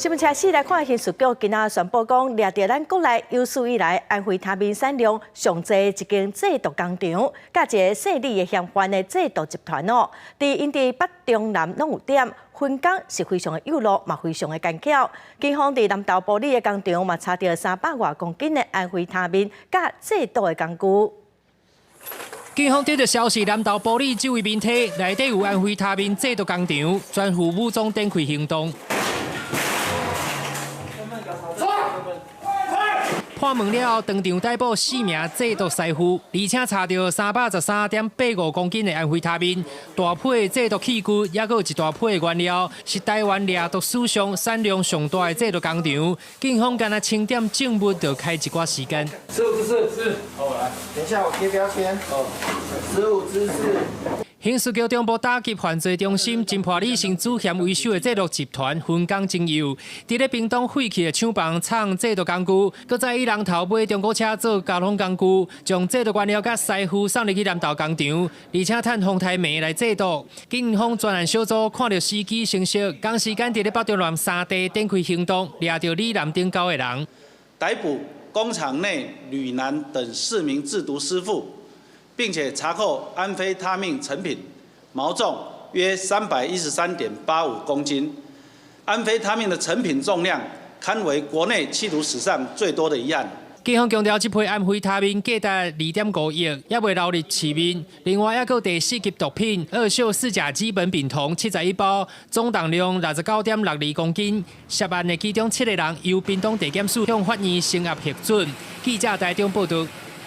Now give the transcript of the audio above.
新聞車四來看，刑事局今仔宣布講，掠著咱國內有史以來安非他命產量上濟一間製毒工廠，佮一个姓李的嫌犯的製毒集團哦。佇𪜶佇北中南攏有點分工是非常的幼稚，嘛非常的奸巧。警方佇南投埔里的工廠嘛查著300外公斤的安非他命佮製毒的工具。警方得著消息，南投埔里這位民宅內底有安非他命製毒工廠，全副武裝展開行動。破門了後，當場逮捕四名製毒師傅，而且查著313.85公斤的安非他命，大批製毒器具，抑閣有一大批的原料，是台灣掠毒史上產量上大的製毒工廠。警方干焦清點證物，就開一寡時間。15之4是，好來，等一下我貼標籤。哦，15之4。刑事局中部打擊犯罪中心偵破李姓主嫌為首的製毒集團分工真幼，佇咧屏東廢棄的廠房藏製毒工具，閣再以人頭買中古車做交通工具，將製毒原料佮師傅送入去南投工廠，而且趁風颱暝來製毒。警方專案小組看著時機成熟，仝時間佇咧北中南三地展開行動，掠著李南等九个人，逮捕工廠內呂男等四名製毒師傅。並且查扣安非他命成品，毛重約313.85公斤。安非他命的成品重量堪為國內緝毒史上最多的一案。警方強調，這批安非他命價值2.5億，猶未流入市面。另外，猶閣第四級毒品二溴四甲基苯丙酮71包，總重量69.62公斤。涉案的其中七个人由屏東地檢署向法院聲押核准。記者台中報導。